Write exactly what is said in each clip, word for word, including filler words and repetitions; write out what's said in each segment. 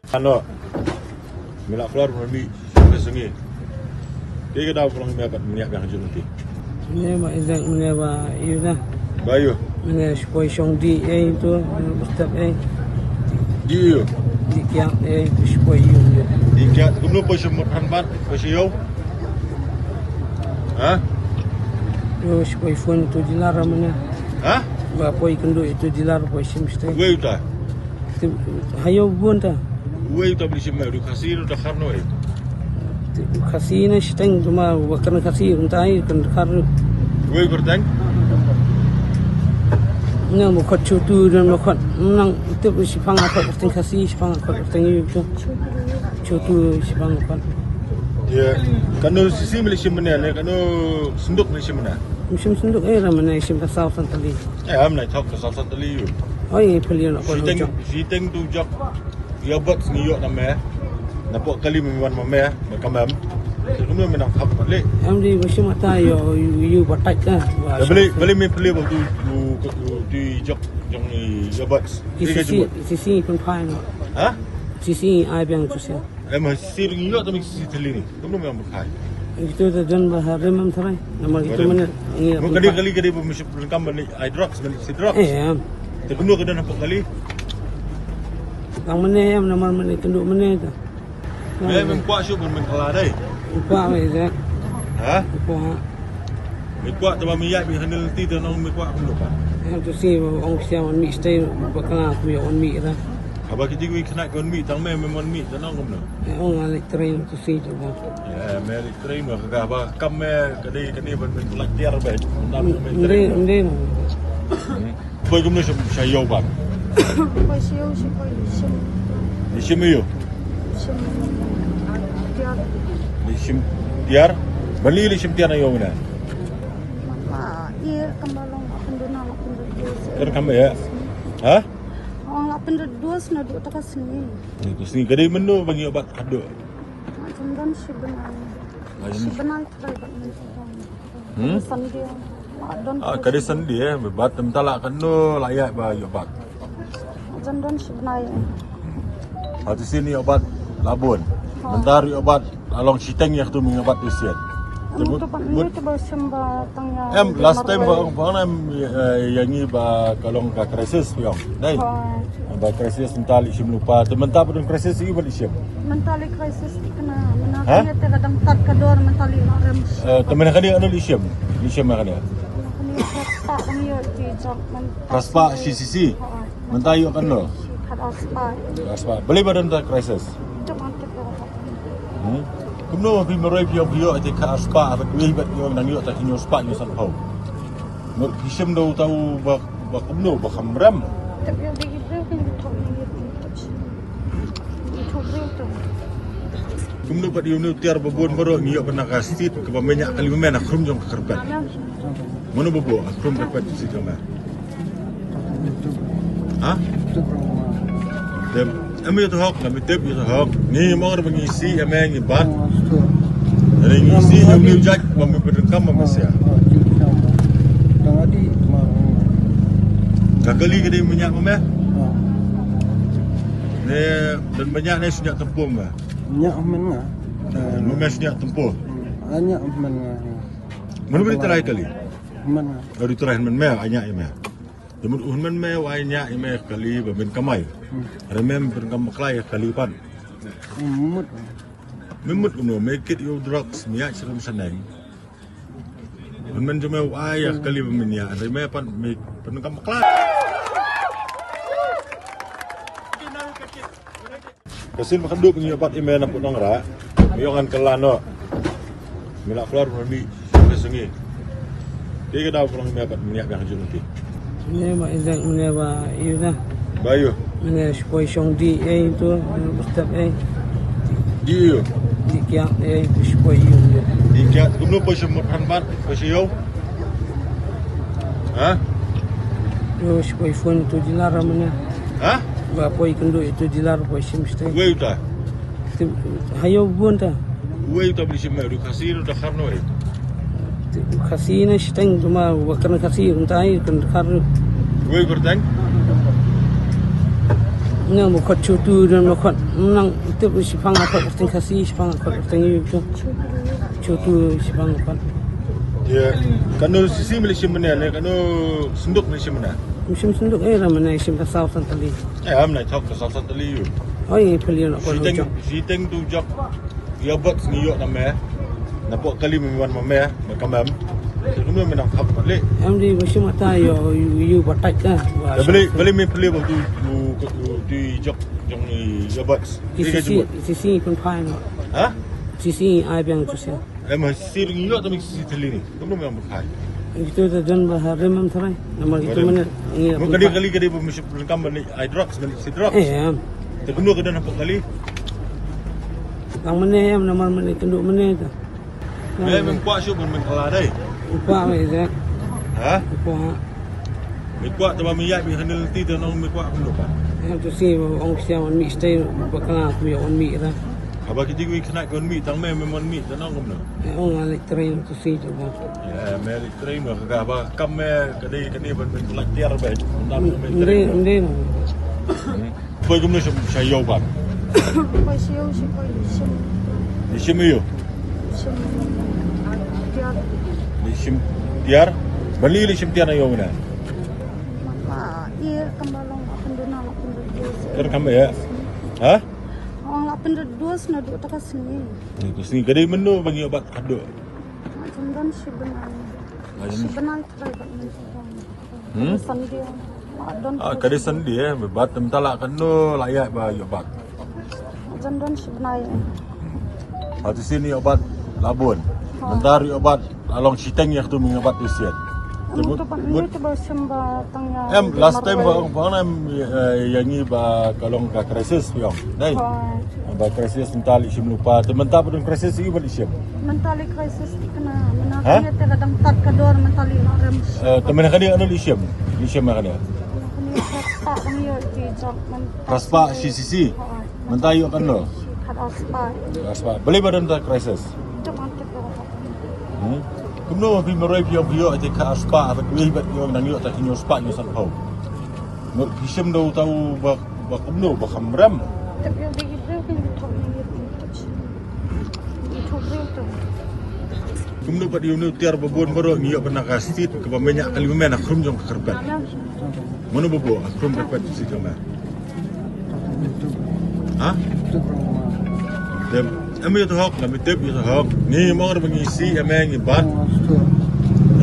Ano. Mila flor mami. Ka sengi. Tiga daw pulang mia pat mia biang jun ti. Mane ba izak mane ba yu na. Ba yu. Mane shpoi shong di eh tu, mane bustap eh. Di yu. Di kiak eh, shpoi yu. Di kiak, kumno poi shong mut han bat, poi shong yu. Ha? Yo shpoi phone tu dilar mane. Ha? Ba poi kendu itu dilar poi shim stai. Wei uta. Hayo bun ta. Wei uta beli shim mai, ru Khasi ru Dkhar no eh. Khasi na shiteng cuma bukan Khasi, entah ai kan Dkhar. Wei berteng? Na mukot chutu dan mukot nang itu shipang akot berteng Khasi, shipang akot berteng yu tu. Chutu shipang akot. Ya, kanu sisi meli shim mana ne, kanu senduk meli shim mana. Musim senduk eh ramane shim kasau santali. Eh, am nai thok kasau santali yu. Oi, pelian akot. Shiteng, shiteng tu jok. Ïa bad sngi ïoh na me. Na pok kali me wan ma me, me kamam. Te kumno me nang khap bad le. Em di musim ata ïoh ïoh batai ka. Beli beli me peli bad tu tu jok jong ni ïa bad. Sisi sisi pun phai no. Ha? Sisi ai biang tu sia. Em sisi ring ïoh tu me sisi theli ni. Kumno me nang phai. Itu tu jan ba harim am tharai. Nama itu mana. Mun kali kali kali ba musim kam bad ni ai drugs bad ni si drugs. Eh em. Te kumno ka don hapoh kali? Tang mane em namar mane tunduk mane ta. Me men kwah shu men men kala dai. Kwah me je. Ha? Kwah. Me kwah te ba me yak me handle ti te nong me kwah kumno ba. Em tu si ong sia wan mi stay ba kala ku ya wan mi ta. Haba ki jingwi kena ki wan mi tang me me wan mi te nong kumno. Ong alik train tu si tu ba. Ya me alik train ba ka ba kam me ka dei ka ni ban men kala tiar ba. Ndai ndai. Poi kumno shim sha ïew bad. Poi sha ïew shi poi shim. Li shim ïew. Shim tiar. Li shim tiar. Bali li shim tiar na ïew na. Ma i kam ba long apun duna apun duna. Kan kam ya. Ha? Ong apun duna sna du taka sni. Ni tu sni kadi menu bang ïew bad kadu. Ma jendon shi benai. Shi benai trai bad men. Hmm? Sunday. Ah, kadi Sunday eh, bat mentala kanu la ïa ba ïa bat. Jan don shi bnai. Ati sini ïa bat labun. Mentar ïa bat along siteng ïa tu ïa bat isian. Em last time ba ba em ïa ngi ba kalong ka crisis ïa. Dai. Ba crisis mentali sim lupa. Te mentali crisis ïa ba sim. Mentali crisis. Kena mena kena te kadang tat ka dor mentali rem. Eh, te mena kadi anu li shim. Li shim mena kadi. Kena spa dang yo ti jok men. Ka spa C C C. Mentali yo kano. Kat spa. Ka spa. Beli badan ta crisis. Jok angkat. Hmm. Kumno pi meroi pio pio ati ka spa ati kuih bat yo nang yo ta kinyo spa yo san pau. Nur kishim do tau ba ba kumno ba kham rem. Tapi yang bagi tu kan tu ni. Kumno pat ïa une u tiar ba bun baroh ngi ïoh ban ka stit kaba me ñiah kali ma me na khrum jong ka karpet. Mano ba bun ka khrum karpet stit jong me. Ha? Tip. Em ïa tu hok na me tip ïa tu hok. Ngi mong ba ngi si ïa me ngi bat. Ngi si ïa une u jait ba me pyndonkam ba me sia. Ka kali ka dei me ñiah ma me. Ne don ba ñiah ne sñiah tempung me. Ñiah men nga. Mame sñiah tempun. Anya men nga. Manu beri terai kali. Men nga. Beri terai men me anya ime. Jemut un men me wa anya ime kali ba men kamai. Remem ben kam klai kali pan. Mut. Memut uno me kit yo drugs miak serum saneng. Men jeme wa ya kali ba men ya. Reme pan me pen kam klai. Ka sien ba ka dup ngi ïa bat ïa me na put nongrah. Me ïoh ngan kylla noh. Me la flor me mi me sngi. Te ka daw pulong me bat me ïa biang jong ti. Me ma izak me ba yu na. Ba yu. Me shpoi shong di eh tu step eh. Di yu. Di kiak eh shpoi yu. Di kiak kumno poi shong mut han bat poi shong yu. Ha? Yo shpoi phone tu dilar mane. Ha? Ba poi kendu itu dilar poi shim stai. Wei uta. Hayo bun ta. Wei uta beli shim mai, ru Khasi ru Dkhar no eh. Khasi na shiteng cuma bukan Khasi, entah ai kan Dkhar. Wei berteng? Nang ba khot Chotu don ba khot. Nang tip shiphang khot teng Khasi, shiphang khot teng yu tu. Chotu shiphang khot. Ya, kano sisi mele shim ne, kano senduk mele shim ne. Shim senduk eh, ram ne shim ka saw santali. Eh, am na thok ka saw santali yu. Oi, pelion apa. Siteng, siteng tu jok. Ïa bad sngi ïoh na me. Na pok kali me wan ma me, me kamem. Te kumno me nang khap balik. Em di musim mata yo yu batai ka. Ya balik, balik me peli ba tu tu tu jok jong ni ïa bad. Sisi sisi pun phai no. Ha? Sisi ai biang tu sia. Em sisi ring ïoh tu me sisi teli ni. Kumno me nang phai. Itu tu jan ba harim am tharai. Namar itu mana. Kali kali kali ba musim kam balik ai drugs balik si drugs. Eh. Te kumno ka don hapoh kali. Tang mane em namar mane kynduh mane ta. Me mem kwah shuh ban men kala dei. Kwah me je. Ha? Kwah. Me kwah te ba me ïaid me handle ti te nong me kwah kumno pa. Em tu si ong sia wan mi stay ba kala me wan mi ra. Haba ki jingwi khynnah ki wan mi tang me mem wan mi te nong kumno. Ong alik train tu si tu ba. Ya me alik train ba ka ba kam me ka dei ka dei ban men kala tiar ba. Ndei ndei. Poi kumno shim sha ïew ban. Poi sha ïew shi poi shim. Li shim ïew. Shim tiar. Li shim tiar. Bali li shim tiar na ïew na. Ma i kam ba long apan duna apan duna. Kan kam ya. Ha? Ong apan duna na du taka sini. Ni tu sini kadai menu bagi obat kado. Macam don shi benai. Shi benai try ba men. Hmm? Sunday. Ah, don. Ah, kadi Sunday eh, bat tem tala kanu la ïa ba ïa bat. Jan don shi bnai. Ati sini ïa bat labun. Mentar ïa bat along siteng ïa tu ïa bat isian. Em tu pat ni tu ba sem ba tang ïa. Em last time ba ba em eh, ïa ngi ba kalong ka crisis ïong. Dai. Ba crisis mental isim lupa. Te mental pun crisis i ba isim. Mental crisis. Kena menang. Ha? Kena te kadang tat ka dor mentali nak rem. Eh, temen kadi anu li siam. Li siam kadi. Kena spa kami yo di jok men. Spa si si si. Mentali yo kan lo. Kat spa. Spa. Beli badan ta crisis. Jom angkit lo. Hmm. Kumno pi meroi pi yo pi yo te ka spa ta kui bat yo nang yo ta kinyo spa yo san pau. Mut kisim do tau ba ba kumno ba kham rem. Tapi yang bagi bro kan betul ni. Kumno pat ïa une u tiar ba bun baroh ngi ïoh ban ka stit kaba mynta kali mynta na khrum jong ka karpet. Mano ba bun khrum karpet si jong me. Ha? Dem em ïa tu hok, lam ïa tep ïa tu hok. Ngi mong ra ba ngi si em ngi bat.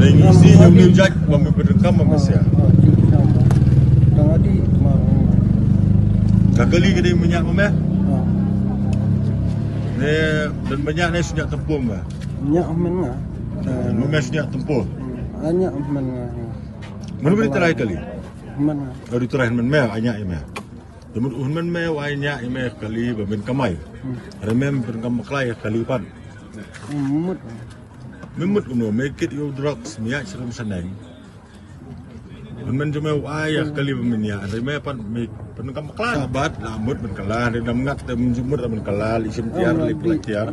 Ri ngi si em ngi jait ba me pyndonkam ba me sia. Ka kali ka dei mynta ba me. Ne don mynta ne sunya tempo me. Nya men nga. Lu mes nya tempo. Anya men nga. Menu beri terai kali. Men nga. Beri terai men me anya ime. Temut un men me wa anya ime kali ba men kamai. Remem ben kam klai kali pan. Mut. Memut kumno me kit yo drugs mi ya sirum saneng. Men jome wa ya kali ba men ya. Remem pan me pen kam kla bat la mut men kala. Remem ngat te men jumut men kala li sim tiar li pla tiar.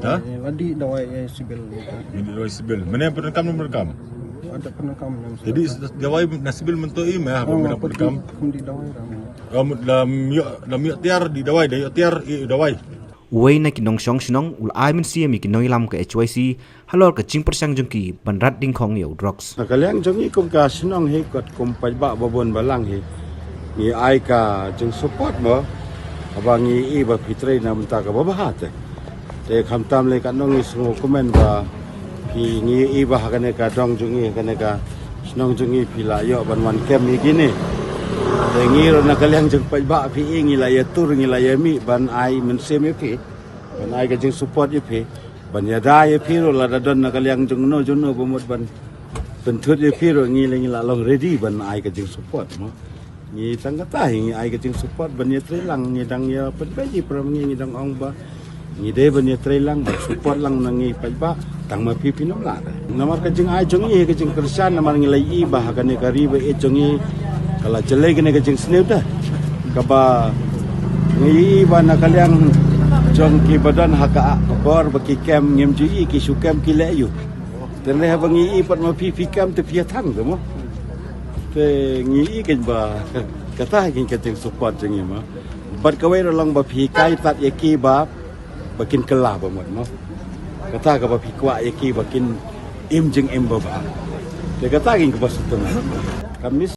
Ha? Ladi dawai eh, sibil. Ini dawai sibil. Mana yang pernah kamu merekam? Ada pernah kamu. Jadi dawai na sibil mentok i mah apa pernah merekam? Di dawai ram. Ram lam yuk lam yuk tiar di dawai dah yuk tiar i dawai. Uwei na ki nongshong shnong u la ai mynsiem ïa ki nongïalam ka H Y C halor ka jingpyrshang jong ki ban rat dyngkhong ïa u drugs. Na ka liang jong ngi kum ka shnong hi kot kum paidbah babun balang hi ngi ai ka jingsupport mo. Haba ngi i ba phi trei na bynta kaba bha te. Te khamtam lei katno ngi sngew kmen ba phi ngi i ba ha kane ka dong jong ngi ha kane ka shnong jong ngi phi la ïoh ban wan kem ïa kine. Te ngi ruh na ka liang jong paidbah phi i ngi la ïa tur ngi la ïa mih ban ai mynsiem ïa phi. Ban ai ka jingsupport ïa phi. Ban ïada ïa phi ruh lada don na ka liang jong no jong no ba mut ban pynthut ïa phi ruh ngi la ngi la long ready ban ai ka jingsupport mo. Ngi tang kata hi ngi ai ka jingsupport ban ïa trei lang ngi dang ïa pynbeit ïa pram ngi ngi dang ong ba ngi dei ban ïa trei lang ban support lang na ngi paidbah tang ma phi phin ym lah. Namar ka jingai jong ngi ka jingkyrshan namar ngi la i ba ha kane ka ri ba ïeit jong ngi ka la jlei kane ka jingsniew da kaba ngi i ba na ka liang jong ki ba don ha ka bor ba ki kem ngim ju i ki shu kem ki leh ïu. Te haba ngi i pat ma phi phi kem te phi thang te mo. Te ngi i keiñ ba Kata ha kin ka jing support jong ngi mo. Bad kawei ruh long ba phi kai tad ïa ki ba ba kin kylla ba mut mo. Kata ka ba phi kwah ïa ki ba kin im jingim ba bha. Te kata kin ka ba sutun. Kam